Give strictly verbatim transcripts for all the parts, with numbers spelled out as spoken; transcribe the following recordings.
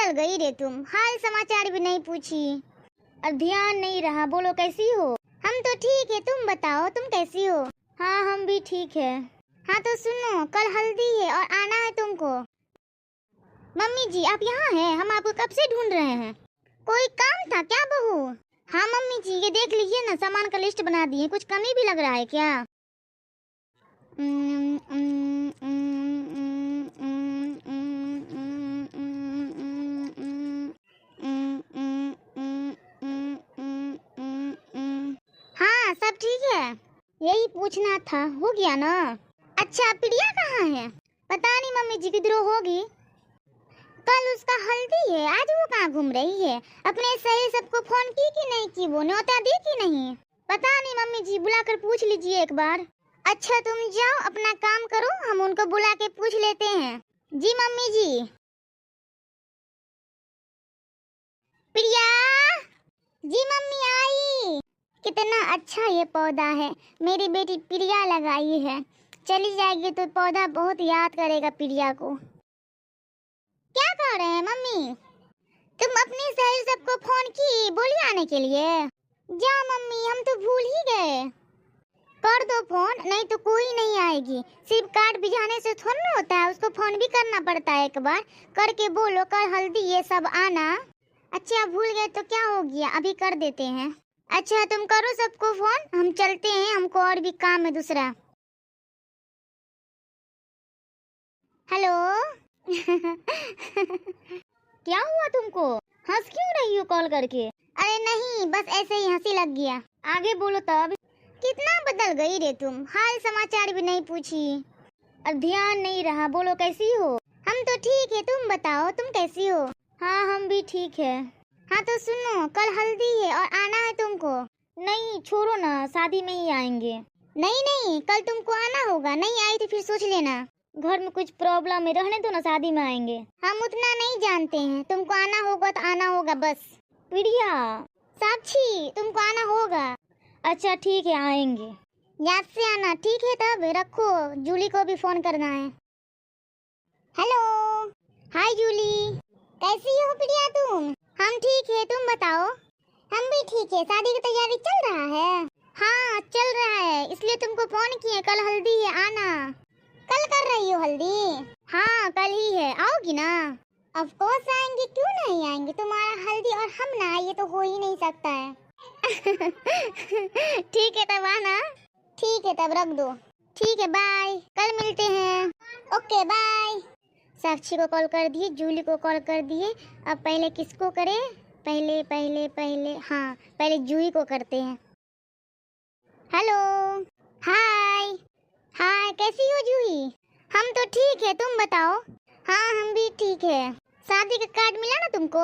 बदल गई रे तुम, हाल समाचार भी नहीं पूछी और ध्यान नहीं रहा। बोलो कैसी हो? हम तो ठीक है, तुम बताओ तुम कैसी हो? हाँ हम भी ठीक है। हाँ तो सुनो, कल हल्दी है और आना है तुमको। मम्मी जी आप यहाँ हैं, हम आपको कब से ढूंढ रहे हैं। कोई काम था क्या बहू? हाँ मम्मी जी, ये देख लीजिए ना, सामान का लिस्ट बना दिए, कुछ कमी भी लग रहा है क्या? हाँ सब ठीक है। यही पूछना था, हो गया ना? अच्छा प्रिया कहाँ है? पता नहीं मम्मी जी किधरो होगी। कल उसका हल्दी है, आज वो कहाँ घूम रही है? अपने सहेली सबको फोन की कि नहीं की, वो न्योता दी कि नहीं? पता नहीं मम्मी जी, बुलाकर पूछ लीजिए एक बार। अच्छा तुम जाओ अपना काम करो, हम उनको बुला के पूछ लेते हैं। जी मम्मी जी। प्रिया। जी मम्मी आई। कितना अच्छा ये पौधा है, मेरी बेटी प्रिया लगाई है। चली जाएगी तो पौधा बहुत याद करेगा प्रिया को। क्या कह रहे हैं मम्मी? तुम अपनी सहेली सबको फोन की बोली आने के लिए? जा मम्मी, हम तो भूल ही गए। कर दो फोन, नहीं तो कोई नहीं आएगी। सिर्फ कार्ड भिजाने से थोड़ा ना होता है, उसको फोन भी करना पड़ता है। एक बार करके बोलो, कल हल्दी ये सब आना। अच्छा भूल गए तो क्या हो गया, अभी कर देते हैं। अच्छा तुम करो सबको फोन, हम चलते हैं, हमको और भी काम है दूसरा। हेलो। क्या हुआ तुमको? हंस क्यों रही हो कॉल करके? अरे नहीं, बस ऐसे ही हंसी लग गया। आगे बोलो तब। कितना बदल गई रे तुम, हाल समाचार भी नहीं पूछी और ध्यान नहीं रहा। बोलो कैसी हो? हम तो ठीक है, तुम बताओ तुम कैसी हो? हाँ हम भी ठीक है। हाँ तो सुनो, कल हल्दी है और आना है तुमको। नहीं छोड़ो ना, शादी में ही आएंगे। नहीं नहीं, कल तुमको आना होगा, नहीं आई तो फिर सोच लेना। घर में कुछ प्रॉब्लम है, रहने दो ना, शादी में आएंगे। हम उतना नहीं जानते हैं, तुमको आना होगा तो आना होगा बस। प्रिया। साक्षी, तुमको आना होगा। अच्छा ठीक है, आएंगे। याद से आना, ठीक है? तब रखो, जूली को भी फोन करना है। हेलो। हाय जूली। कैसी हो प्रिया तुम? हम ठीक है, तुम बताओ। हम भी ठीक है। शादी की तैयारी चल रहा है? हाँ चल रहा है, इसलिए तुमको फोन किए, कल हल्दी है, आना। कल कर रही हो हल्दी? हाँ कल ही है, आओगी ना? ऑफ कोर्स आएंगे, क्यों नहीं आएंगे? तुम्हारा हल्दी और हम ना आए, ये तो हो ही नहीं सकता है। ठीक है तब आना। ठीक है तब रख दो। ठीक है बाय, कल मिलते हैं। ओके बाय। साक्षी को कॉल कर दिए, जूली को कॉल कर दिए। अब पहले किसको करें? पहले पहले पहले हाँ, पहले जूही को करते हैं। हेलो। हाय। हाय, कैसी हो जूही? हम तो ठीक है, तुम बताओ। हाँ हम भी ठीक है। शादी का कार्ड मिला ना तुमको?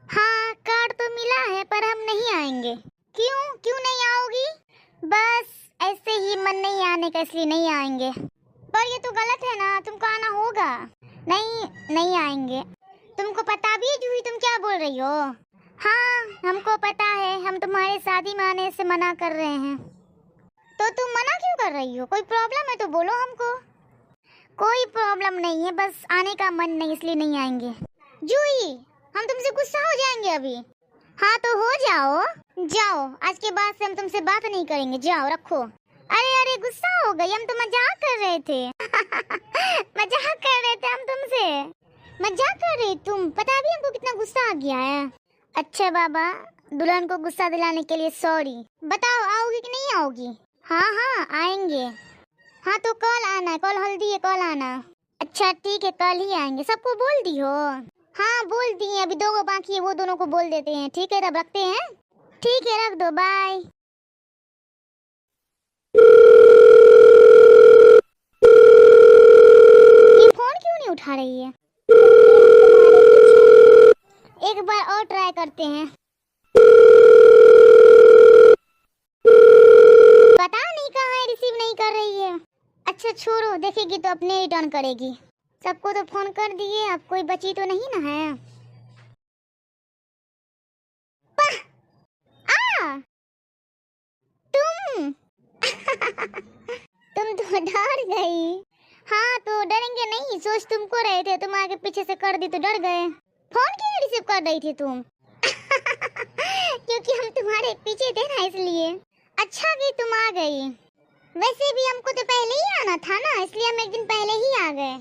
हाँ कार्ड तो मिला है, पर हम नहीं आएंगे। क्यों, क्यों नहीं आओगी? बस ऐसे ही मन नहीं आने का, इसलिए नहीं आएंगे। पर ये तो गलत है ना, तुमको आना होगा। नहीं, नहीं आएंगे। तुमको पता भी है जूही, तुम क्या बोल रही हो? हाँ हमको पता है, हम तुम्हारे शादी में आने से मना कर रहे हैं। तो तुम मना क्यों कर रही हो? कोई प्रॉब्लम है तो बोलो हमको। कोई प्रॉब्लम नहीं है, बस आने का मन नहीं, इसलिए नहीं आएंगे। जूही, हम तुमसे गुस्सा हो जाएंगे अभी। हाँ तो हो जाओ, जाओ, आज के बाद से हम तुमसे बात नहीं करेंगे, जाओ रखो। अरे अरे गुस्सा हो गई, हम तो मजाक कर रहे थे। मजाक कर रहे थे हम तुमसे। मजाक कर रही तुम? पता भी हमको कितना गुस्सा आ गया है। अच्छा बाबा, दुल्हन को गुस्सा दिलाने के लिए सॉरी। बताओ आओगी कि नहीं आओगी? हाँ हाँ आएंगे। हाँ तो कल आना, कल हल्दी है, कल आना। अच्छा ठीक है, कल ही आएंगे। सबको बोल दी हो? हाँ बोल दी, अभी दो गो बाकी है, वो दोनों को बोल देते हैं। ठीक है तब रखते हैं। ठीक है रख दो, बाय। ये फोन क्यों नहीं उठा रही है? एक बार और ट्राई करते हैं। पता नहीं कहाँ है, रिसीव नहीं कर रही है। अच्छा छोड़ो, देखेगी तो अपने ही टर्न करेगी। सबको तो फोन कर दिए, अब कोई बची तो नहीं ना है। पा! आ! तुम! तुम तो डर गई। हाँ, तो डरेंगे नहीं, सोच तुमको रहे थे, तुम आगे पीछे से कर दी तो डर गए। फोन क्यों नहीं रिसीव कर रही थी तुम? क्योंकि हम तुम्हारे पीछे थे ना, इसलिए। अच्छा कि तुम आ गई। वैसे भी हमको तो पहले ही आना था ना, इसलिए हम एक दिन पहले ही आ गए।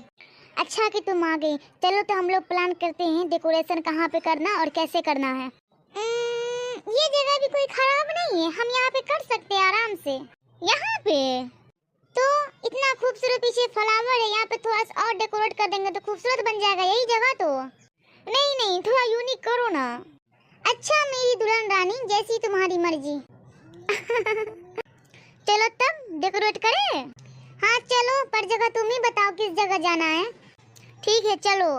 अच्छा कि तुम आ गई। चलो तो हम लोग प्लान करते हैं डेकोरेशन कहाँ पे करना और कैसे करना है। उम्म, ये जगह भी कोई खराब नहीं है, हम यहाँ पे कर सकते हैं आराम से। यहाँ पे तो इतना खूबसूरत पीछे फ्लावर है, यहाँ पे थोड़ा सा और डेकोरेट कर देंगे तो खूबसूरत बन जाएगा यही जगह तो। नहीं नहीं, थोड़ा यूनिक करो ना। अच्छा मेरी दुल्हन रानी, जैसी तुम्हारी मर्जी। चलो तब डेकोरेट करें। हाँ चलो, पर जगह तुम ही बताओ किस जगह जाना है। ठीक है चलो।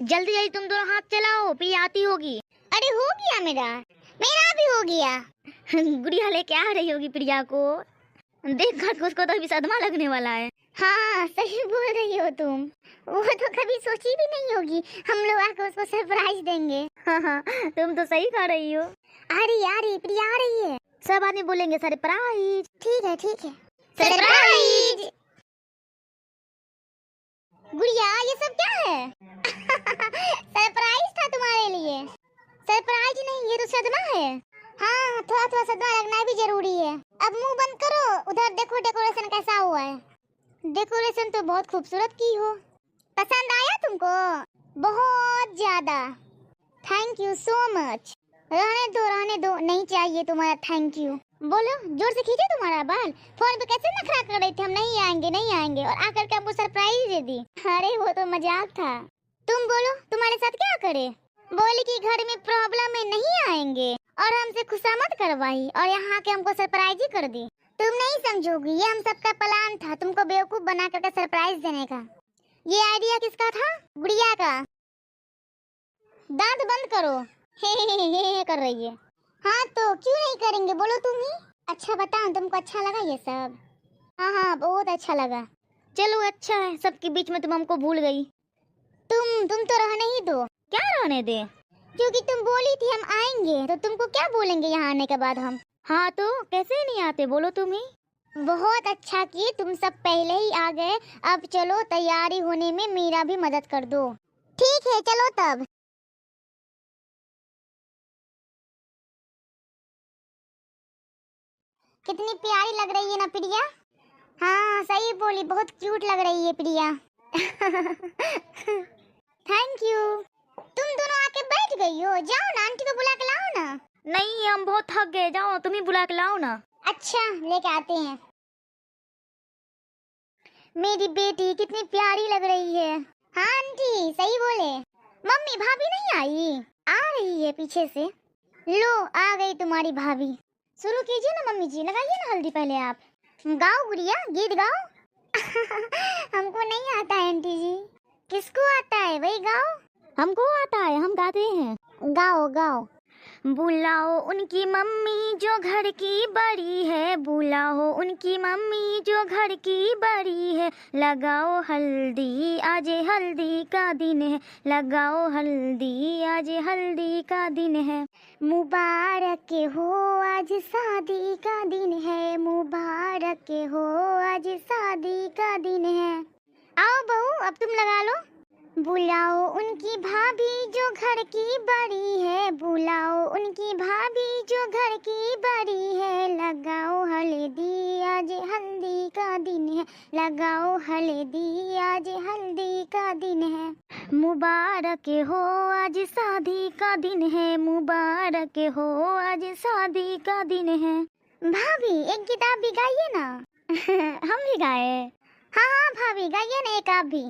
जल्दी जल्दी तुम दोनों हाथ चलाओ, प्रिया आती होगी। अरे हो गया मेरा, मेरा भी हो गया। गुड़िया लेके आ रही होगी प्रिया को। देख कर उसको तो अभी सदमा लगने वाला है। हाँ सही बोल रही हो तुम, वो तो कभी सोची भी नहीं होगी हम लोग आके उसको सरप्राइज देंगे। हाँ हाँ, तुम तो सही कह रही हो। आ रही आ रही, प्रिया आ रही है। सब आदमी बोलेंगे सरप्राइज। ठीक है ठीक है। सरप्राइज। गुड़िया, ये सब क्या है? सरप्राइज था तुम्हारे लिए। सरप्राइज नहीं, ये तो सदमा है। हाँ, थोड़ा थोड़ा सदमा लगना भी जरूरी है। अब मुंह बंद करो, उधर देखो डेकोरेशन कैसा हुआ है। डेकोरेशन तो बहुत खूबसूरत की हो। पसंद आया तुमको? बहुत ज्यादा। Thank you so much। रहने दो, रहने दो, नहीं चाहिए तुम्हारा thank you। बोलो, जोर से खींचे तुम्हारा बाल। फोन पे कैसे नखरा कर रहे थे, हम नहीं आएंगे, नहीं आएंगे, और आकर के हमको सरप्राइज दे दी। अरे वो तो मजाक था। तुम बोलो, तुम्हारे साथ क्या करे? बोली कि घर में प्रॉब्लम है, नहीं आएंगे और हमसे खुशामद करवाई और यहाँ के हमको सरप्राइज ही कर दी। तुम नहीं समझोगी, ये हम सबका प्लान था, तुमको बेवकूफ बना करके सरप्राइज देने का। ये आइडिया किसका था? गुड़िया का। दांत बंद करो। हे, हे, हे, हे, हे कर रही है। हाँ तो क्यों नहीं करेंगे, बोलो तुम ही। अच्छा बताओ, तुमको अच्छा लगा ये सब? हाँ हाँ, बहुत अच्छा लगा। चलो अच्छा है, सबके बीच में तुम हमको भूल गई। तुम तुम तो रहने ही दो। क्या रहने दे? क्योंकि तुम बोली थी हम आएंगे, तो तुमको क्या बोलेंगे यहाँ आने के बाद हम? हाँ तो कैसे नहीं आते, बोलो तुम ही। बहुत अच्छा किए, तुम सब पहले ही आ गए। अब चलो, तैयारी होने में मेरा भी मदद कर दो। ठीक है, चलो तब। कितनी प्यारी लग रही है ना प्रिया। हाँ सही बोली, बहुत क्यूट लग रही है प्रिया। थैंक यू। तुम दोनों आके बैठ गई हो, जाओ ना, आंटी को बुला के लाओ ना। नहीं, हम बहुत थक गए, जाओ तुम ही बुला के लाओ ना। अच्छा, लेके आते हैं। मेरी बेटी कितनी प्यारी लग रही है। हाँ आंटी सही बोले। मम्मी, भाभी नहीं आई? आ रही है पीछे से। लो, आ गई तुम्हारी भाभी। शुरू कीजिए ना मम्मी जी, लगाइए ना हल्दी पहले आप। गाओ गुड़िया, गीत गाओ। हमको नहीं आता है आंटी जी। किसको आता है वही गाओ। हमको आता है, हम गाते हैं। गाओ गाओ। बुलाओ उनकी मम्मी जो घर की बड़ी है, बुलाओ उनकी मम्मी जो घर की बड़ी है। लगाओ हल्दी, आज हल्दी का दिन है, लगाओ हल्दी, आज हल्दी का दिन है। मुबारक हो, आज शादी का दिन है, मुबारक हो, आज शादी का दिन है। आओ बहू, अब तुम लगा लो। बुलाओ उनकी भाभी जो घर की बड़ी है, बुलाओ उनकी भाभी जो घर की बड़ी है। लगाओ हल्दी, आज हल्दी का दिन है, लगाओ हल्दी, आज हल्दी का दिन है। मुबारक हो, आज शादी का दिन है, मुबारक हो, आज शादी का दिन है। भाभी, एक गीत आप भी गाइए ना। हम भी गाए? हाँ हाँ भाभी, गाइए ना एक आप भी।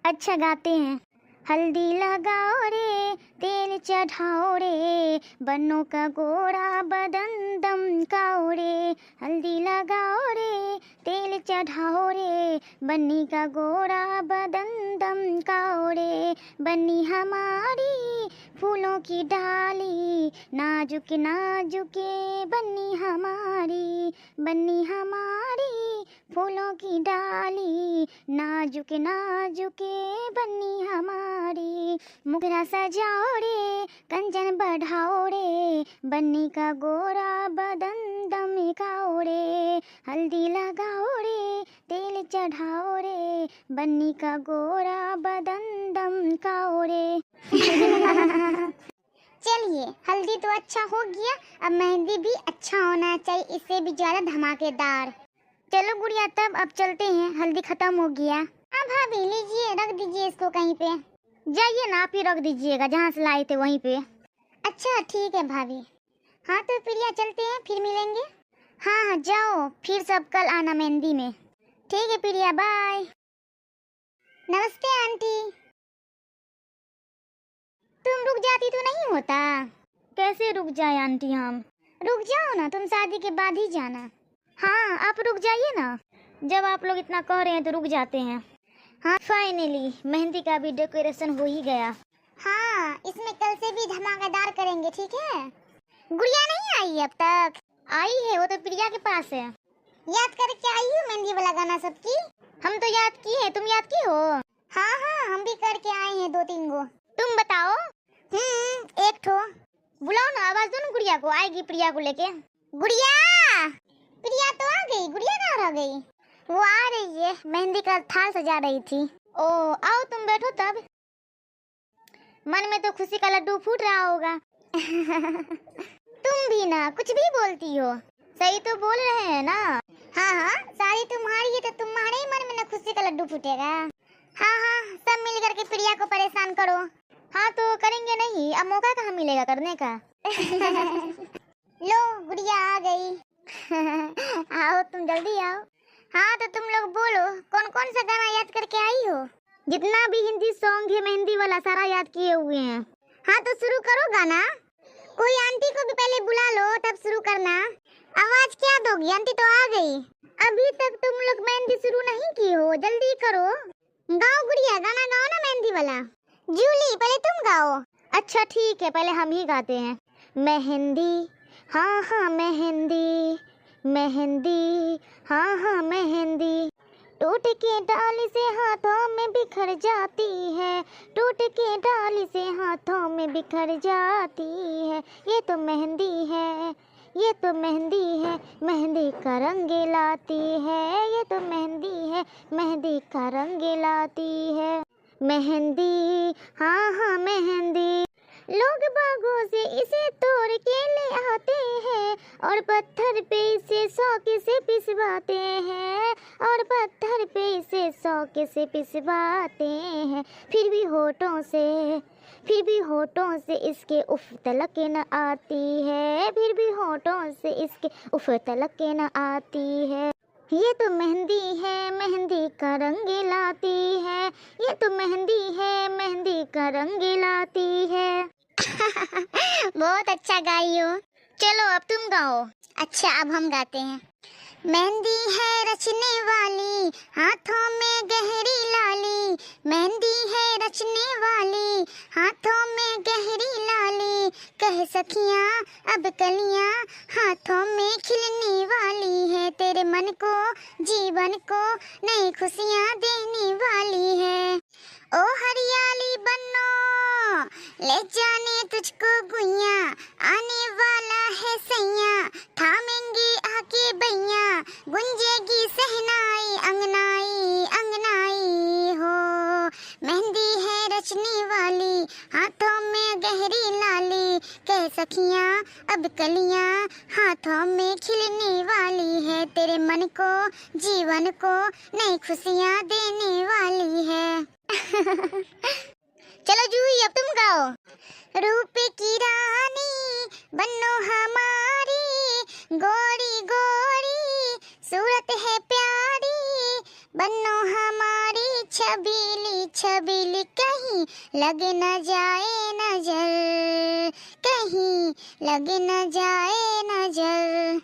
अच्छा, गाते हैं। हल्दी लगाओ रे, तेल चढ़ाओ रे, बन्नों का गोरा बदन दमकाओ रे। हल्दी लगाओ रे, तेल चढ़ाओ रे, बन्नी का गोरा बदन दमकाओ रे। बन्नी हमारी फूलों की डाली, नाजुक नाजुक बन्नी हमारी, बन्नी हमारी फूलों की डाली नाजुक नाजुक बन्नी हमारी, मुखड़ा सजाओ रे, कंचन बढ़ाओ रे, बन्नी का गोरा बदन दमकाओ रे, हल्दी लगाओ रे, तेल चढ़ाओ रे, बन्नी का गोरा बदन दमकाओ रे। चलिए, हल्दी तो अच्छा हो गया, अब मेहंदी भी अच्छा होना चाहिए, इससे भी ज्यादा धमाकेदार। चलो गुड़िया, तब अब चलते हैं, हल्दी खत्म हो गया। हाँ भाभी, लीजिए, रख दीजिए इसको कहीं पे। जाइए ना, आप ही रख दीजिएगा, जहाँ से लाए थे वहीं पे। अच्छा, ठीक है भाभी। हाँ तो प्रिया, चलते हैं, फिर मिलेंगे। हाँ हाँ, जाओ, फिर सब कल आना मेहंदी में। ठीक है प्रिया, बाय। नमस्ते आंटी। तुम रुक जाती तो नहीं होता। कैसे रुक जाए आंटी हम? रुक जाओ ना, तुम शादी के बाद ही जाना। हाँ, आप रुक जाइए ना, जब आप लोग इतना कह रहे हैं तो रुक जाते हैं। हाँ, finally मेहंदी का भी decoration हो ही गया। हाँ, इसमें कल से भी धमाकेदार करेंगे, ठीक है? गुड़िया नहीं आई अब तक? आई है, वो तो प्रिया के पास है। याद करके आई हो मेहंदी वाला गाना सबकी? हम तो याद किए हैं, तुम याद की हो? हाँ हाँ, हम भी करके आए हैं दो तीन गो। तुम बताओ। हम्म, एक ठो। बुलाओ ना, आवाज दो ना गुड़िया को, आएगी प्रिया को लेके। गुड़िया, प्रिया तो आ गई, गुड़िया कहाँ रह गई? वो आ रही है, मेहंदी का थाल सजा रही थी। ओ, आओ तुम बैठो तब। मन में तो खुशी का लड्डू फूट रहा होगा। तुम भी ना कुछ भी बोलती हो। सही तो बोल रहे हैं ना? हाँ हाँ, शादी तुम्हारी है तो तुम्हारे ही मन में ना खुशी का लड्डू फूटेगा। हाँ हाँ, सब मिल करके प्रिया को परेशान करो। हाँ तो करेंगे नहीं, अब मौका कहाँ मिलेगा करने का? लो, गुड़िया आ गई। आओ तुम, जल्दी आओ। हाँ तो तुम लोग बोलो, कौन कौन सा गाना याद करके आई हो? जितना भी हिंदी song है मेहंदी वाला, सारा याद किए हुए हैं। हाँ तो शुरू करो गाना। कोई आंटी को भी पहले बुला लो, तब शुरू करना। आवाज क्या दोगी, आंटी तो आ गई। अभी तक तुम लोग मेहंदी शुरू नहीं की हो, जल्दी करो। गाओ गुड़िया, गाना गाओ ना मेहंदी वाला। जूली, पहले तुम गाओ। अच्छा ठीक है, पहले हम ही गाते हैं। मेहंदी, हाँ हाँ मेहंदी, मेहंदी, हाँ हाँ मेहंदी, टूट के डाली से हाथों में बिखर जाती है, टूट के डाली से हाथों में बिखर जाती है। ये तो मेहंदी है, ये तो मेहंदी है, मेहंदी का रंग लाती है। ये तो मेहंदी है, मेहंदी का रंग लाती है। मेहंदी, हाँ हाँ मेहंदी। लोग बागों से इसे तोड़ के ले आते हैं और पत्थर पे इसे शौक से पिसवाते हैं, और पत्थर पे इसे शौक से पिसवाते हैं। फिर भी होठों से, फिर भी होठों से इसके उफ तलक न आती है, फिर भी होठों से इसके उफ तलक न आती है। ये तो मेहंदी है, मेहंदी का रंग लाती है। ये तो मेहंदी है, मेहंदी का रंग लाती है। बहुत अच्छा गाई हो। चलो अब तुम गाओ। अच्छा, अब हम गाते हैं। मेहंदी है रचने वाली, हाथों में गहरी लाली। मेहंदी है रचने वाली, हाथों में गहरी लाली। कह सखियां अब कलियां हाथों में खिलने वाली है, तेरे मन को, जीवन को नई खुशियां देने वाली है। ओ हरियाली बन्नो, ले जाने तुझको गुइयां, आने वाला है सैयां, थामेंगे आके बइयां, गूंजेगी शहनाई अंगनाई अंगनाई हो। मेहंदी है रचने वाली, हाथों में गहरी लाली। कह सखियां अब कलियां हाथों में खिलने वाली है, तेरे मन को, जीवन को नई खुशियां देने वाली है। चलो जूही, अब तुम गाओ। रूप की रानी बन्नो हमारी, गोरी गोरी सूरत है प्यारी, बन्नो हमारी छबीली छबीली, कहीं लग न जाए नजर, कहीं लग न जाए नजर।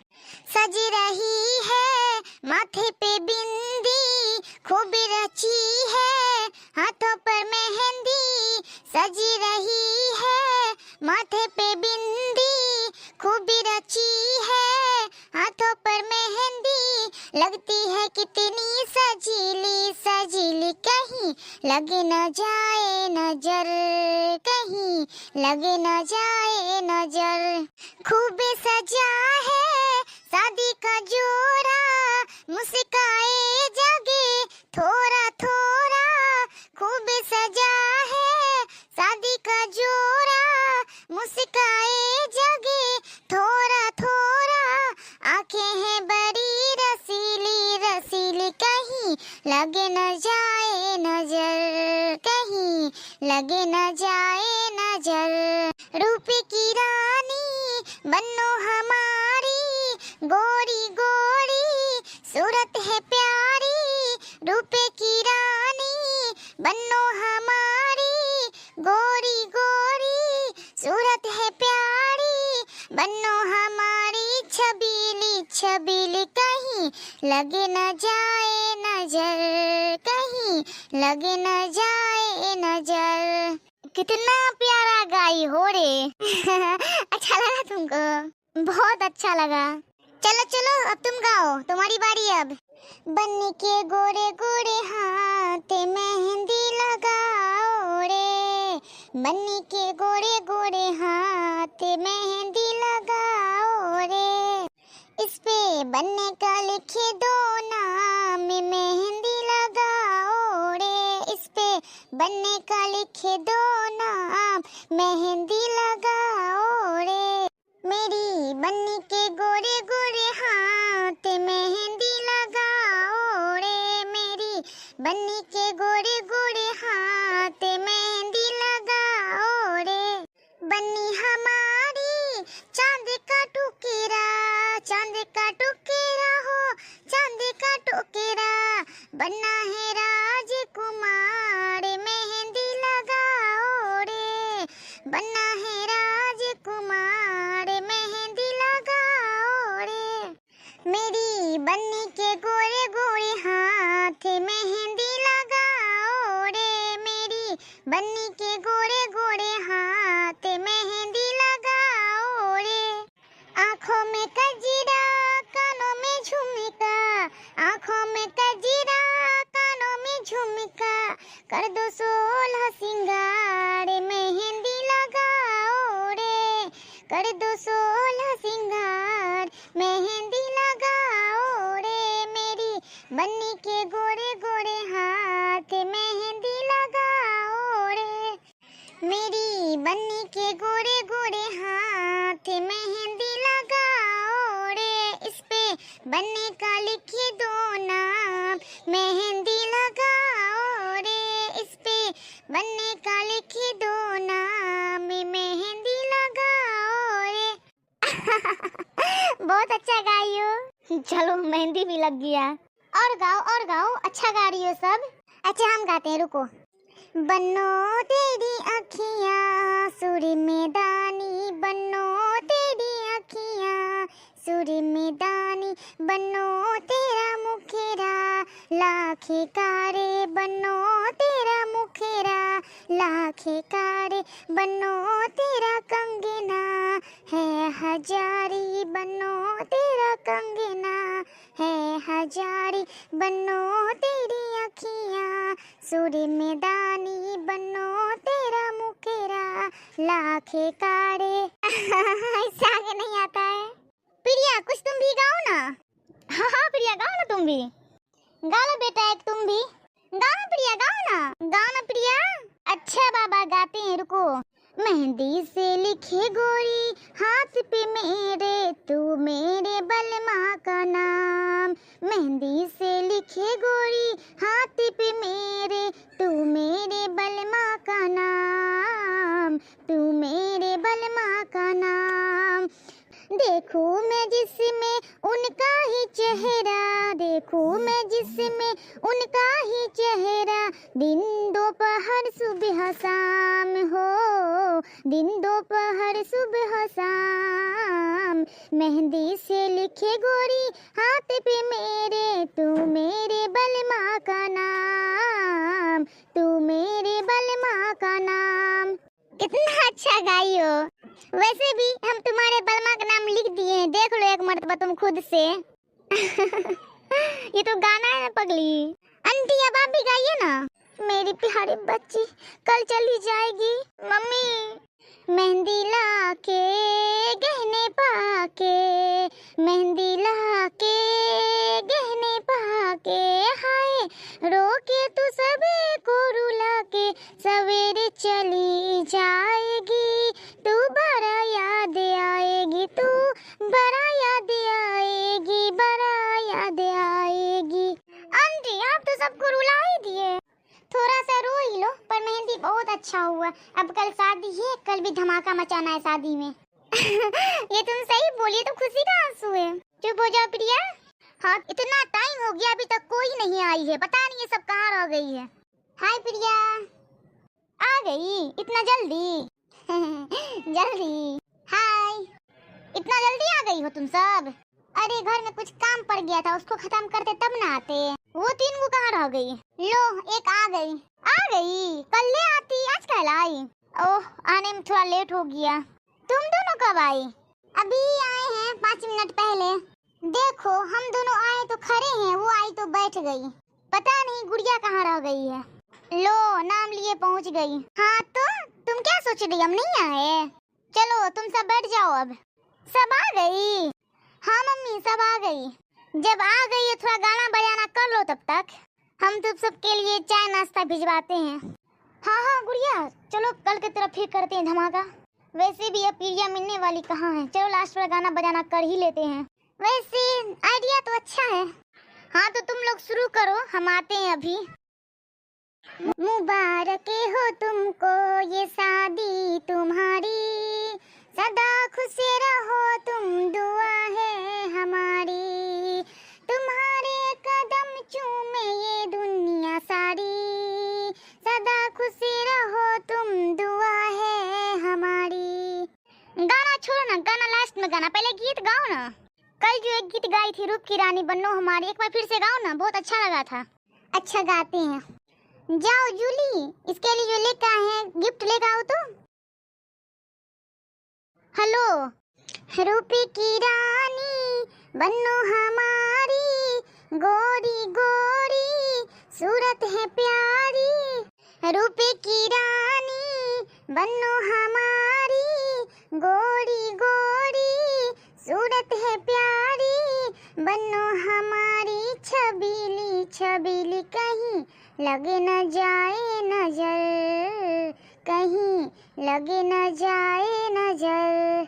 सज रही है माथे पे बिंदी, खूब रची है हाथों पर मेहंदी। सज रही है माथे पे बिंदी, खूब रची है हाथों पर मेहंदी। लगती है कितनी लग न जाए नजर, कहीं लग न जाए नजर। खूब सजा है शादी का जोड़ा, मुस्काए जागे थोड़ा थोड़ा। खूब सजा है शादी का जोड़ा, मुस्काए जागे थोड़ा थोड़ा। आंखें हैं बड़ी रसीली रसीली, कहीं लग न जाए नजर, कहीं लग न जाए नजर। रूप की रानी बनो हमारी, गोरी गोरी सूरत है प्यारी। रूप की रानी बनो हमारी, गोरी गोरी सूरत है प्यारी। बनो हमारी छबीली छबीली, कहीं लग न जाए नजर, कहीं लग न जाए नजर। कितना प्यारा गाई हो रे। अच्छा लगा तुमको? बहुत अच्छा लगा। चलो चलो, अब तुम गाओ, तुम्हारी बारी अब। बन्नी के गोरे गोरे हाथ मेहंदी लगाओ रे, बन्नी के गोरे गोरे हाथ मेहंदी लगाओ रे। इस पे बन्नी का लिखे दो नाम, मेहंदी लगाओ रे। इस पे बन्नी का लिखे दो नाम, मेहंदी लगाओ रे। मेरी बन्नी के गोरे गोरे हाथ मेहंदी लगाओ रे, मेरी बन्नी के गोरे गोरे हाथ मेहंदी लगाओ रे। बन्नी हमारी चांद का टुकड़ा, चांद का टुकड़ा हो, चांद का टुकड़ा। बनना है राजकुमार मेहंदी लगाओ रे, बनना है राजकुमार मेहंदी लगाओ रे। मेरी बन्नी के गोरे गोरे हाथ मेहंदी लगाओ रे, मेरी बन्नी के गोरे गोरे हाथ मेहंदी लगाओ रे। आँखों में कजरा, कानों में झुमका, आँखों में कजरा, कानों में झुमका, कर दो सोलह सिंगार मेहंदी लगाओ रे, कर दो सोलह सिंगार मेहंदी लगाओ रे। मेरी बन्नी के गोरे गोरे हाथ मेहंदी लगाओ रे। मेरी बन्नी के गोरे गोरे हाथ मेहंदी लगाओ रे, इस पे बन्नी का लिखी दो नाम, मेहंदी लगाओ रे, इस पे बन्नी का लिखी दो नाम, मेहंदी लगाओ रे। बहुत अच्छा गाई हो। चलो, मेहंदी भी लग गया। और गाओ, और गाओ, अच्छा गा रही हो सब। अच्छा, हम गाते हैं, रुको। बन्नो तेरी अखियाँ सुर में दानी, बन्नो तेरी अखियाँ सुर में दानी, बन्नो तेरा मुखड़ा लाखे का रे, बन्नो तेरा मुखड़ा लाखे का रे, बन्नो तेरा कंगना है हजारी, बन्नो तेरा कंगना है हजारी, बन्नो तेरी अखियाँ सुर में दानी, बन्नो तेरा मुखड़ा लाखे का रे। ऐसा आगे नहीं आता है। प्रिया, कुछ तुम भी गाओ ना। हाँ, हाँ, प्रिया, गाओ ना तुम भी। गा लो बेटा, एक तुम भी। गाओ ना प्रिया, गाओ ना। गाओ ना प्रिया। अच्छा बाबा, गाते हैं, रुको। मेहंदी से लिखे गोरी हाथ पे मेरे, तू मेरे बलमा का नाम। मेहंदी से लिखे गोरी हाथ पे मेरे, तू मेरे बलमा का नाम, तू मेरे बलमा का नाम। देखूं मैं जिसमें उनका ही चेहरा, देखूं मैं जिसमें उनका ही चेहरा, दिन दोपहर सुबह शाम हो, दिन दोपहर सुबह शाम। मेहंदी से लिखे गोरी हाथ पे मेरे, तू मेरे बलमा का नाम, तू मेरे बलमा का नाम। कितना अच्छा गाई हो। वैसे भी हम तुम्हारे बलमा का नाम लिख दिए हैं, देख लो एक मर्तबा तुम खुद से। ये तो गाना है ना पगली। आंटी, अब आप भी गाइए ना। मेरी प्यारी बच्ची कल चली जाएगी। मम्मी। मेहंदी लाके गहने पाके, मेहंदी लाके गहने पाके, हाय रो के तू सबे को रुला के, सवेरे चली जाएगी तू, बड़ा याद आएगी तू, बड़ा याद आएगी, बड़ा याद आएगी। आंटी, आप तो सबको रुला ही दिए। थोड़ा सा रो ही लो, पर मेहंदी बहुत अच्छा हुआ। अब कल शादी है, कल भी धमाका मचाना है शादी में। ये तुम सही बोली, ये तो खुशी का आंसू है। चुप हो जाओ प्रिया। हाँ, इतना टाइम हो गया, अभी तक कोई नहीं आई है, पता नहीं ये सब कहाँ रह गई है। हाय प्रिया। आ गई इतना जल्दी? जल्दी। हाय, इतना जल्दी आ गई हो तुम सब? अरे, घर में कुछ काम पड़ गया था, उसको खत्म करते तब ना आते। वो तीन को कहाँ रह गई? लो, एक आ गई। आ गई? कल ले आती, आज काहे लाई? ओह, आने में थोड़ा लेट हो गया। तुम दोनों कब आई? अभी आए हैं पाँच मिनट पहले। देखो, हम दोनों आए तो खड़े हैं, वो आई तो बैठ गई। पता नहीं गुड़िया कहाँ रह गई है। लो, नाम लिए पहुँच गई। हाँ तो तुम क्या सोच रही, हम नहीं आए? चलो तुम सब बैठ जाओ अब। सब आ गई? हाँ मम्मी, सब आ गई। जब आ गई है, थोड़ा गाना बजाना कर लो तब तक। हम तुम सबके लिए चाय नाश्ता भिजवाते हैं। हाँ हाँ गुड़िया, चलो कल की तरह फिर करते हैं धमाका। वैसे भी अब प्रिया मिलने वाली कहाँ है, चलो लास्ट में गाना बजाना कर ही लेते हैं। वैसे आइडिया तो अच्छा है। हाँ तो तुम लोग शुरू करो, हम आते हैं अभी। मुबारक हो तुमको ये शादी तुम्हारी, सदा खुश रहो तुम दुआ है हमारी, तुम्हारे कदम चूमे ये दुनिया सारी, सदा खुश रहो तुम दुआ है हमारी। गाना छोड़ो ना, गाना लास्ट में गाना, पहले गीत गाओ ना। कल जो एक गीत गाई थी रूप की रानी बन्नो हमारी, एक बार फिर से गाओ ना, बहुत अच्छा लगा था। अच्छा गाते हैं। जाओ जूली, इसके लिए जो लेकर आए हैं गिफ्ट लेकर आओ तो। हेलो। रूप की रानी बन्नो हमारी, गोरी गोरी सूरत है प्यारी। रूप की रानी बन्नो हमारी, गोरी गोरी सूरत है प्यारी, बन्नो हमारी छबीली छबीली, कहीं लग न जाए नजर, कहीं लग न जाए नजर।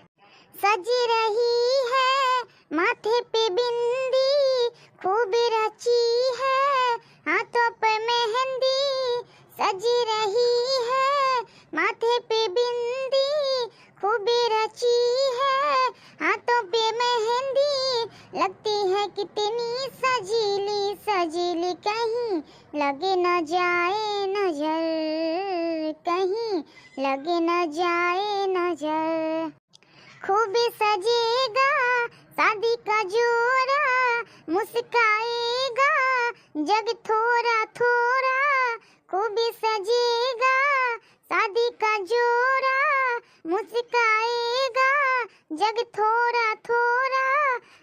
सज रही है माथे पे बिंदी, खूब रची है हाथों पे मेहंदी। सज रही है माथे पे बिंदी, खूब रची है हाथों पे मेहंदी। लगती है कितनी सजीली सजीली, कहीं लग न जाए नजर, कहीं लग न जाए नजर। खूब सजेगा शादी का जोड़ा, मुस्काएगा जग थोड़ा थोड़ा। खूब सजेगा शादी का जोड़ा, मुस्काएगा जग थोड़ा थोड़ा।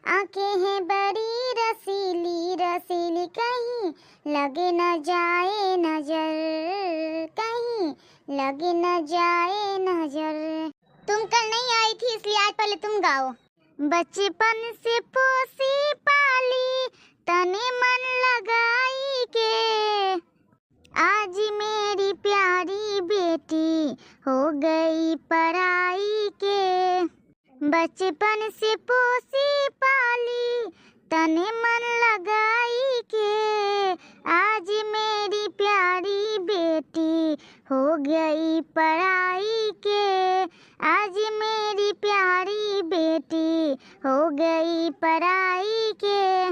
आंखें हैं बड़ी रसीली रसीली, कहीं लग न जाए नजर, कहीं लग न जाए नजर। तुम कल नहीं आई थी, इसलिए आज पहले तुम गाओ। बचपन से पोसी पाली तने मन लगाई के, आज मेरी प्यारी बेटी हो गई पराई के। बचपन से पोसी पाली तने मन लगाई के, आज मेरी प्यारी बेटी हो गई पराई के। आज मेरी प्यारी बेटी हो गई पराई के।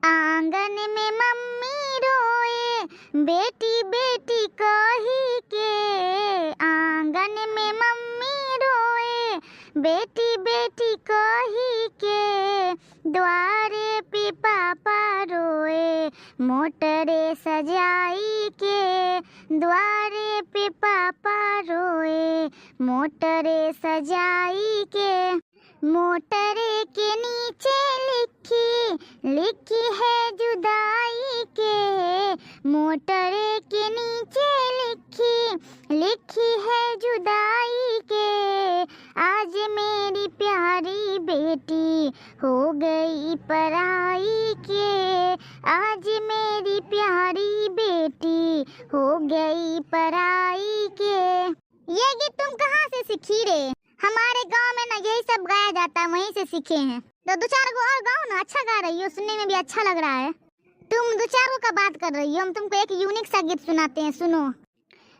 आंगन में मम्मी रोए बेटी बेटी कही के। आंगन में मम्मी रोए बेटी बेटी कही के। द्वारे पे पापा रोए मोटरे सजाई के। द्वारे पे पापा रोए मोटरे सजाई के। मोटरे के नीचे लिखी लिखी है जुदाई के मोटर के नीचे लिखी, लिखी है जुदाई के। आज मेरी प्यारी बेटी हो गई पराई के, आज मेरी प्यारी बेटी हो गई पराई के। ये गीत तुम कहाँ से सीखी रे? हमारे गांव में ना यही सब गाया जाता है, वहीं से सीखे हैं। तो दो चार गो और गाओ ना, अच्छा गा रही हो, सुनने में भी अच्छा लग रहा है। तुम दो चार गो का बात कर रही हो, हम तुमको एक यूनिक सा गीत सुनाते हैं, सुनो।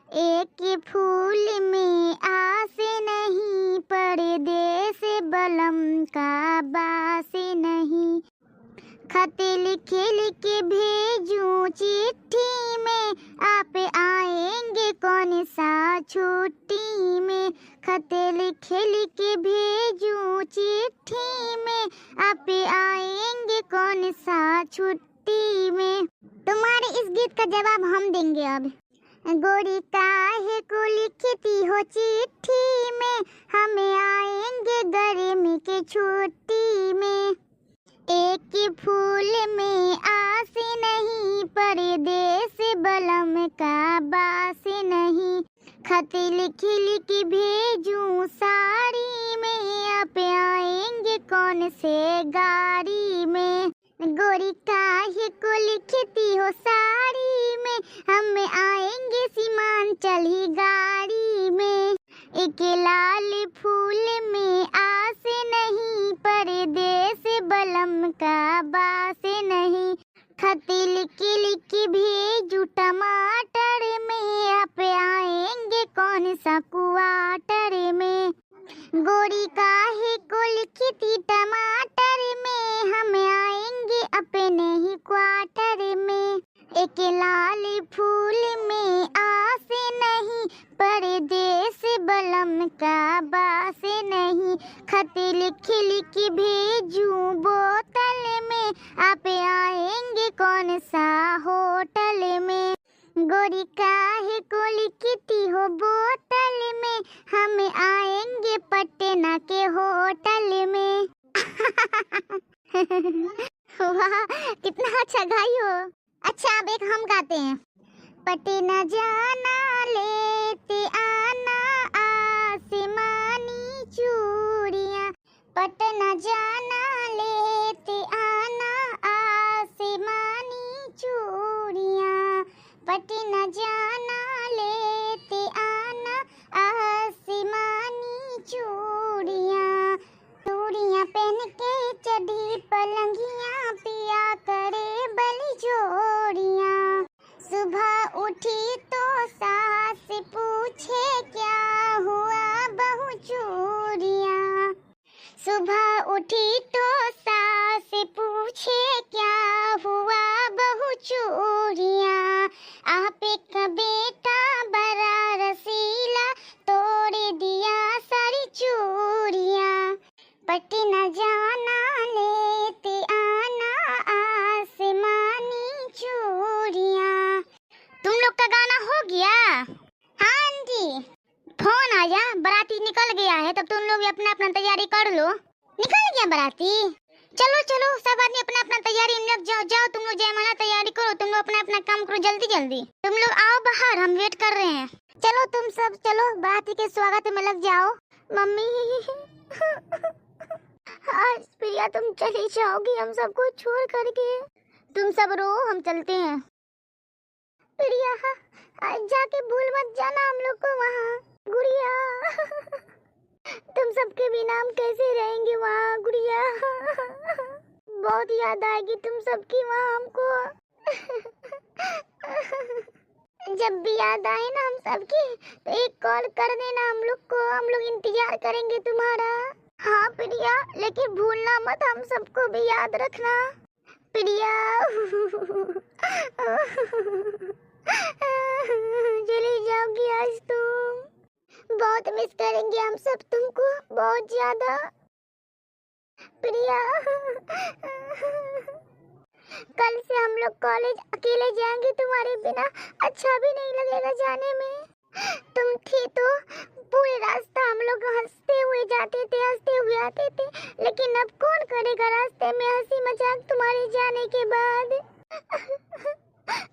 एक फूल में आस नहीं, परदेस बलम का बास नहीं। खत लिख लिख भेजूं चिट्ठी में, आप आएंगे कौन सा छुट्टी में। खत लिख लिख भेजूं चिट्ठी में, आप आएंगे कौन सा छुट्टी में। तुम्हारे इस गीत का जवाब हम देंगे अब। गोरी काहे को लिखती हो चिट्ठी में, हम आएंगे गर्मी के छुट्टी में। एक फूल में आस नहीं, परदेस बलम का बास नहीं। खत लिख लिख भेजूं साड़ी में, आप आएंगे कौन से गाड़ी में। गोरी काहे को लिखती हो साड़ी में, हम आएंगे सीमांचल ही गाड़ी में। एक लाल फूल में आस नहीं, परदेस बलम का बास नहीं। खत लिख लिख भेजू टमाटर में, आप आएंगे कौन सा क्वार्टर में। गोरी काहे को लिखती टमाटर में, हम आएंगे अपने ही क्वार्टर में। एक लाल फूल में आस नहीं, परदेस बलम का बास नहीं। खत लिख लिख भेजूं बोतल में, आप आएंगे कौन सा होटल में। गोरी काहे को लिखती हो बोतल में, हम आएंगे पटना के होटल में। वाह, कितना अच्छा गाई हो। अच्छा, अब एक हम गाते हैं। पटना जाना लेते आना आसमानी चूड़ियाँ, पटना जाना लेते आना आसमानी चूड़ियाँ, पटना जाना लेते आना आसमानी चूड़ियाँ। चूड़ियाँ पहन के चढ़ी पलंगिया, पिया करे बली जोड़ियाँ। सुबह उठी तो सास पूछे, क्या हुआ बहू चूड़ियाँ। सुबह उठी तो सास पूछे, क्या हुआ बहू चूड़ियाँ। आप का बेटा बड़ा रसीला, तोड़ दिया सारी चूड़ियाँ। पटना जाना लेते आना आसमानी चूड़ियाँ। तुम लोग का गाना हो गया? हाँ आंटी। फोन आया, बाराती निकल गया है, तब तुम लोग भी अपना अपना तैयारी कर लो। निकल गया बाराती? चलो चलो, सब आदमी अपना अपना तैयारी में लग जाओ। जाओ तुम लोग जयमाला तैयारी करो, तुम लोग अपना अपना काम करो जल्दी जल्दी। तुम लोग आओ बाहर, हम वेट कर रहे हैं। चलो तुम सब चलो, बाराती के स्वागत में लग जाओ। मम्मी, आज प्रिया तुम चली जाओगी हम सबको छोड़ करके? तुम सब रो, हम चलते हैं। प्रिया, आज जाके भूल मत जाना हम लोग को वहाँ। गुड़िया, तुम सबके बिना हम कैसे रहेंगे वहाँ गुड़िया? बहुत याद आएगी तुम सबकी वहाँ हमको। जब भी याद आए ना हम सबकी, तो एक कॉल कर देना हम लोग को, हम लोग इंतजार करेंगे तुम्हारा। हाँ प्रिया, लेकिन भूलना मत, हम सबको भी याद रखना। प्रिया, चली जाओगी आज तुम। बहुत मिस करेंगे हम सब तुमको, बहुत ज्यादा। प्रिया, कल से हम लोग कॉलेज अकेले जाएंगे, तुम्हारे बिना अच्छा भी नहीं लगेगा जाने में। तुम थे तो पूरे रास्ता हम लोग हंसते हुए जाते थे, हंसते हुए आते थे, लेकिन अब कौन करेगा रास्ते में हंसी मजाक तुम्हारे जाने के बाद?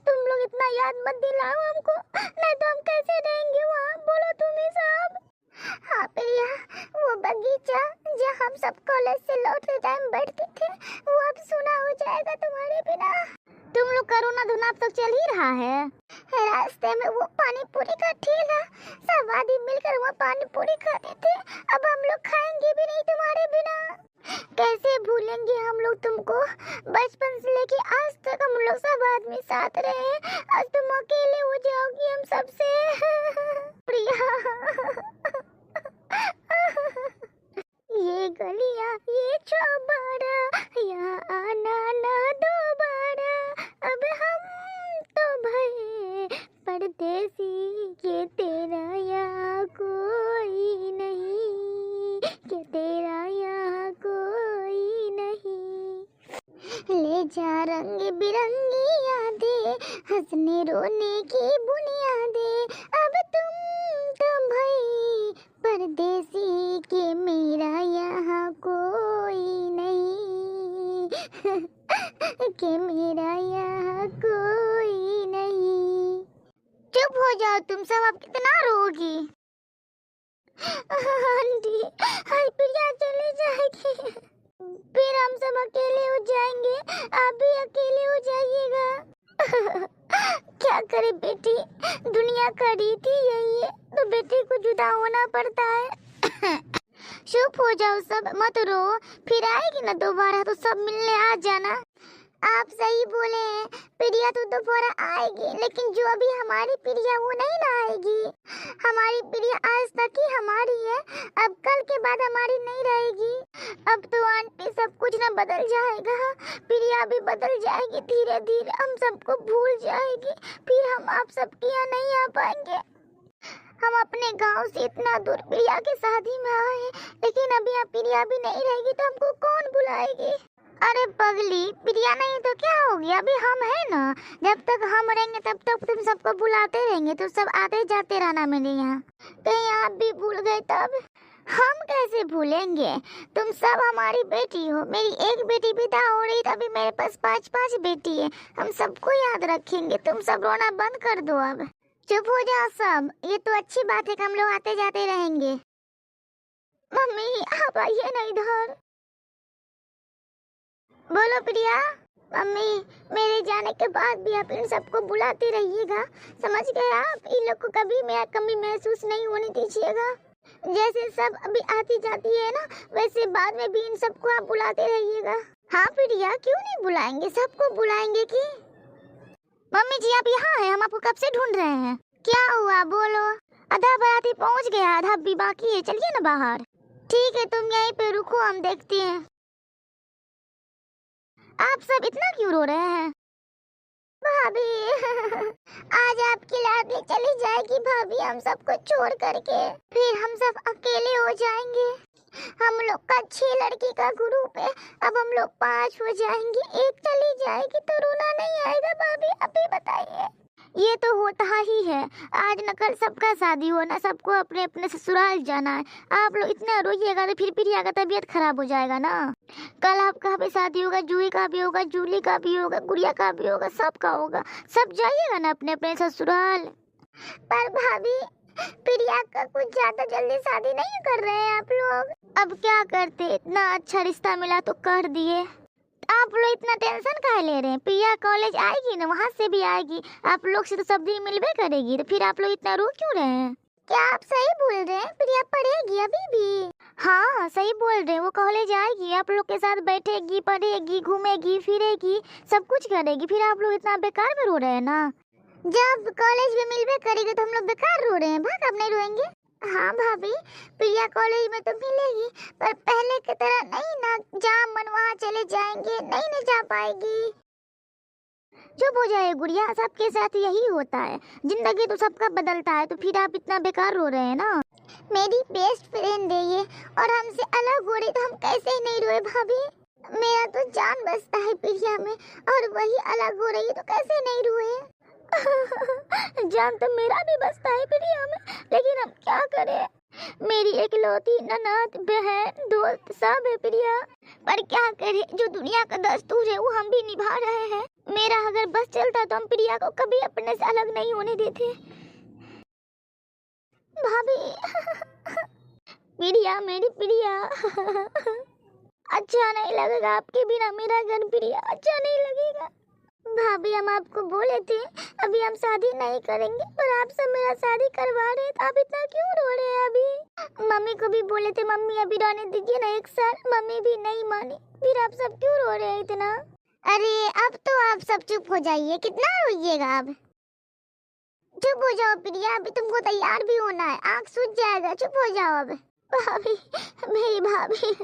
तुम लोग इतना याद मत दिलाओ हमको, नहीं तो हम कैसे रहेंगे वहाँ, बोलो तुम ही सब। हाँ प्रिया, वो बगीचा जहाँ हम सब कॉलेज से लौटते टाइम बैठते थे, वो अब सूना हो जाएगा तुम्हारे बिना। तुम लोग करो ना धुना, अब तो चल ही रहा है। रास्ते में वो पानी पूरी का ठेला, सब आदमी मिलकर वहाँ पानी पूरी खाते थे, अब हम लोग खाएंगे भी नहीं तुम्हारे बिना। कैसे भूलेंगे हम लोग तुमको? बचपन से लेके आज तक हम लोग सब आदमी साथ रहे हैं, आज तुम अकेले हो जाओगी हम सबसे। प्रिया। ये गलियां, ये चौबारा, यहाँ आना ना दोबारा। अब हम तो भये परदेसी, के तेरा यहाँ कोई नहीं, के तेरा यहाँ कोई नहीं। ले जा रंग बिरंगी यादें, हंसने रोने की बुनियादें। अब तुम तो भई परदेसी, के मेरा यहाँ कोई नहीं, के मेरा यहाँ कोई नहीं। चुप हो जाओ तुम सब, अब कितना रोओगी? आंटी, आज प्रिया चली जाएगी, फिर हम सब अकेले हो जाएंगे, आप भी अकेले हो जाइएगा। क्या करे बेटी, दुनिया का रीत ही यही है, तो बेटी को जुदा होना पड़ता है। चुप हो जाओ सब, मत रो, फिर आएगी ना दोबारा तो सब मिलने आ जाना। आप सही बोले हैं, प्रिया तो दोबारा आएगी, लेकिन जो अभी हमारी प्रिया वो नहीं ना आएगी। हमारी प्रिया आज तक ही हमारी है, अब कल के बाद हमारी नहीं रहेगी। अब तो आंटी सब कुछ ना बदल जाएगा, प्रिया भी बदल जाएगी धीरे धीरे, हम सबको भूल जाएगी, फिर हम आप सबके यहाँ नहीं आ पाएंगे। हम अपने गांव से इतना दूर प्रिया के शादी में आए हैं, लेकिन अभी यहाँ प्रिया भी नहीं रहेगी तो हमको कौन बुलाएगी? अरे पगली, प्रिया नहीं तो क्या हो गया, अभी हम हैं ना, जब तक हम रहेंगे तब तक तुम सबको बुलाते रहेंगे, तुम सब आते जाते रहना मेरे यहाँ। कहीं आप भी भूल गए तब? हम कैसे भूलेंगे, तुम सब हमारी बेटी हो। मेरी एक बेटी विदा हो रही तो अभी मेरे पास पांच पांच बेटी है, हम सबको याद रखेंगे। तुम सब रोना बंद कर दो अब। चुप हो जाओ सब, ये तो अच्छी बात है कि हम लोग आते जाते रहेंगे। मम्मी, आप आइए ना इधर। बोलो प्रिया। मम्मी, मेरे जाने के बाद भी आप इन सबको बुलाते रहिएगा, समझ गए आप? इन लोग को कभी मेरा कमी महसूस नहीं होने दीजिएगा। जैसे सब अभी आती जाती है ना, वैसे बाद में भी इन सबको आप बुलाते रहिएगा। हाँ प्रिया, क्यों नहीं बुलाएंगे, सबको बुलाएंगे कि। मम्मी जी, आप यहाँ हैं, हम आपको कब से ढूंढ रहे हैं। क्या हुआ, बोलो। आधा बाराती पहुँच गया, आधा अभी बाकी है, चलिए ना बाहर। ठीक है, तुम यहीं पे रुको, हम देखते हैं। आप सब इतना क्यों रो रहे हैं? भाभी, आज आपकी लाडली चली जाएगी भाभी, हम सबको छोड़ करके। फिर हम सब अकेले हो जाएंगे। हम लोग का छह लड़की का ग्रुप है, अब हम लोग पांच हो जाएंगे। एक चली जाएगी तो रोना नहीं आएगा भाभी, आप ही बताइए। ये तो होता ही है, आज न कल सबका शादी होना, सबको अपने अपने ससुराल जाना है। आप लोग इतना रोइएगा तो फिर प्रिया का तबीयत खराब हो जाएगा ना। कल आपका भी शादी होगा, जूही का भी होगा, जूली का भी होगा, गुड़िया का भी होगा, सबका होगा। सब जाइएगा ना अपने अपने ससुराल। पर भाभी, प्रिया का कुछ ज्यादा जल्दी शादी नहीं कर रहे हैं आप लोग? अब क्या करते, इतना अच्छा रिश्ता मिला तो कर दिए। आप लोग इतना टेंशन काहे ले रहे हैं? प्रिया कॉलेज आएगी ना, वहाँ से भी आएगी, आप लोग से तो सब दिन मिलबे करेगी, तो फिर आप लोग इतना रो क्यों रहे हैं? क्या आप सही बोल रहे हैं? प्रिया पढ़ेगी अभी भी? हाँ, सही बोल रहे हैं, वो कॉलेज आएगी, आप लोग के साथ बैठेगी, पढ़ेगी, घूमेगी, फिरेगी, सब कुछ करेगी, फिर आप लोग इतना बेकार में रो रहे हैं ना। जब कॉलेज में मिलबे करेगी तो हम लोग बेकार रो रहे हैं, भाग, अब नहीं रोएंगे। हाँ भाभी, प्रिया कॉलेज में तो मिलेगी, पर पहले की तरह नहीं ना, जहाँ मन वहाँ चले जाएंगे, नहीं ना जा पाएगी। चुप हो जाए गुड़िया, सबके साथ यही होता है, जिंदगी तो सबका बदलता है, तो फिर आप इतना बेकार रो रहे हैं ना। मेरी बेस्ट फ्रेंड है ये, और हमसे अलग हो रही तो हम कैसे ही नहीं रोए भाभी। मेरा तो जान बसता है प्रिया में, और वही अलग हो रही है तो कैसे नहीं रोए। जान तो मेरा भी बसता है प्रिया में, लेकिन हम क्या करें? मेरी इकलौती ननद, बहन, दोस्त सब है प्रिया, पर क्या करें, जो दुनिया का दस्तूर है वो हम भी निभा रहे हैं। मेरा अगर बस चलता तो हम प्रिया को कभी अपने से अलग नहीं होने देते। भाभी, प्रिया, मेरी प्रिया, अच्छा नहीं लगेगा आपके बिना मेरा घर प्रिया, अच्छा नहीं लगेगा। भाभी, हम आपको बोले थे अभी हम शादी नहीं करेंगे, पर आप सब मेरा शादी करवा रहे हैं, तो आप इतना क्यों रो रहे हैं अभी? मम्मी को भी बोले थे, मम्मी अभी रहने दीजिए ना एक साल, मम्मी भी नहीं मानी, फिर आप सब क्यों रो रहे हैं इतना? अरे, अब तो आप सब चुप हो जाइए, कितना रोइएगा अब? चुप हो जाओ प्रिया, अभी तुमको तैयार भी होना है, आँख सूज जाएगा, चुप हो जाओ अब। भाभी, मेरी भाभी,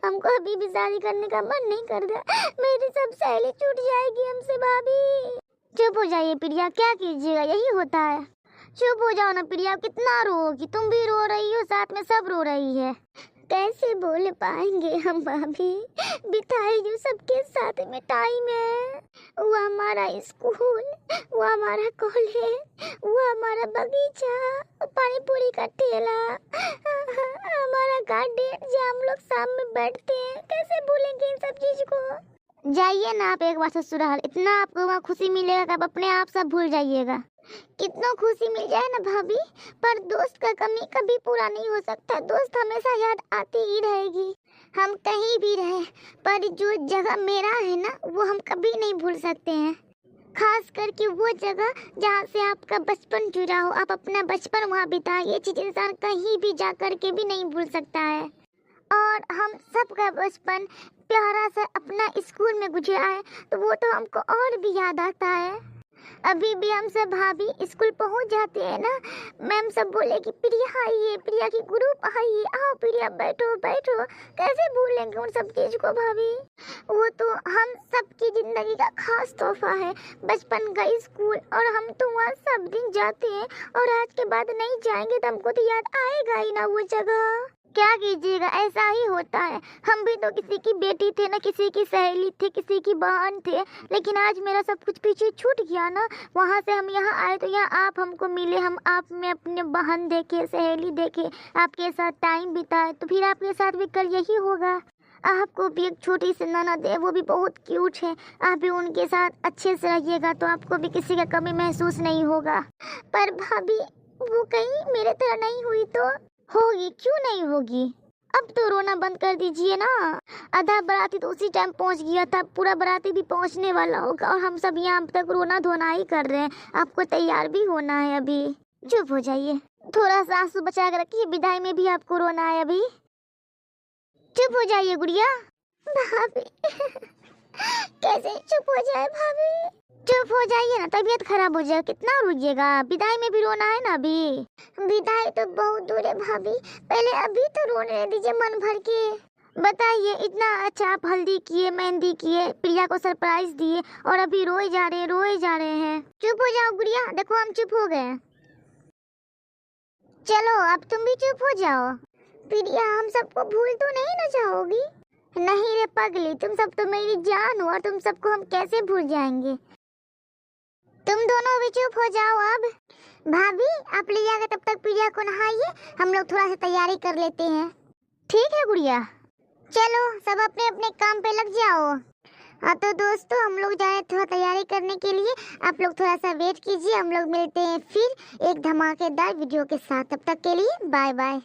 हमको अभी भी शादी करने का मन नहीं करता, मेरी सब सहेली छूट जाएगी हमसे भाभी। चुप हो जाइए प्रिया, क्या कीजिएगा, यही होता है। चुप हो जाओ ना प्रिया, कितना रोओगी, तुम भी रो रही हो, साथ में सब रो रही है। कैसे भूल पाएंगे हम भाभी, बिताई जो सबके साथ में टाइम है। वो हमारा स्कूल, वो हमारा कॉलेज, वो हमारा बगीचा, पानी पूरी का ठेला, हमारा गार्डन जहाँ हम लोग शाम में बैठते हैं, कैसे भूलेंगे इन सब चीज को? जाइए ना आप एक बार ससुराल, इतना आपको वहाँ खुशी मिलेगा कि आप अपने आप सब भूल जाइएगा। कितनो खुशी मिल जाए ना भाभी, पर दोस्त का कमी कभी पूरा नहीं हो सकता। दोस्त हमेशा याद आती ही रहेगी। हम कहीं भी रहे, पर जो जगह मेरा है ना, वो हम कभी नहीं भूल सकते हैं। खास करके वो जगह जहाँ से आपका बचपन जुड़ा हो, आप अपना बचपन वहाँ बिताए, ये चीज़ इंसान कहीं भी जा करके भी नहीं भूल सकता है। और हम सबका बचपन प्यारा सा अपना स्कूल में गुजरा है, तो वो तो हमको और भी याद आता है। अभी भी हम सब भाभी स्कूल पहुँच जाते हैं ना, मैम सब बोले कि प्रिया आई है, प्रिया की ग्रुप आई है, आओ प्रिया बैठो बैठो। कैसे भूलेंगे उन सब चीज को भाभी? वो तो हम सबकी जिंदगी का खास तोहफा है, बचपन का स्कूल, और हम तो वहाँ सब दिन जाते हैं, और आज के बाद नहीं जाएंगे तो हमको तो याद आएगा ही ना वो जगह। क्या कीजिएगा, ऐसा ही होता है। हम भी तो किसी की बेटी थे ना, किसी की सहेली थे, किसी की बहन थे, लेकिन आज मेरा सब कुछ पीछे छूट गया ना। वहाँ से हम यहाँ आए तो यहाँ आप हमको मिले, हम आप में अपने बहन देखे, सहेली देखे, आपके साथ टाइम बिताए, तो फिर आपके साथ भी कल यही होगा। आपको भी एक छोटी सी ननद है, वो भी बहुत क्यूट है, आप भी उनके साथ अच्छे से रहिएगा तो आपको भी किसी का कमी महसूस नहीं होगा। पर भाभी, वो कहीं मेरे तरह नहीं हुई तो? होगी, क्यों नहीं होगी? अब तो रोना बंद कर दीजिए ना। आधा बाराती तो उसी टाइम पहुंच गया था, पूरा बाराती भी पहुंचने वाला होगा और हम सब यहाँ अब तक रोना धोना ही कर रहे हैं। आपको तैयार भी होना है अभी। चुप हो जाइए, थोड़ा सा आंसू बचा के रखिए, विदाई में भी आपको रोना है अभी। चुप हो जाइए गुड़िया। भाभी, कैसे चुप हो जाए भाभी? चुप हो जाइए ना, तबीयत खराब हो जाए, कितना रोइएगा? विदाई में भी रोना है ना अभी। विदाई तो बहुत दूर है भाभी, पहले अभी तो रोने दीजिए मन भर के। बताइए, इतना अच्छा आप हल्दी किए, मेहंदी किए, प्रिया को सरप्राइज दिए और अभी रोए जा रहे हैं, रोए जा रहे हैं। चुप हो जाओ गुड़िया, देखो हम चुप हो गए। चलो, अब तुम भी चुप हो जाओ। प्रिया, हम सबको भूल तो नहीं ना जाओगी? नहीं रे पगली, तुम सब तो मेरी जान हो और तुम सबको हम कैसे भूल जाएंगे? तुम दोनों भी चुप हो जाओ अब। भाभी, आप ले जाके तब तक प्रिया को नहाइए, हम लोग थोड़ा सा तैयारी कर लेते हैं। ठीक है गुड़िया। चलो, सब अपने अपने काम पे लग जाओ। हाँ तो दोस्तों, हम लोग जा रहे हैं थोड़ा तैयारी करने के लिए, आप लोग थोड़ा सा वेट कीजिए, हम लोग मिलते हैं फिर एक धमाकेदार वीडियो के साथ। तब तक के लिए बाय बाय।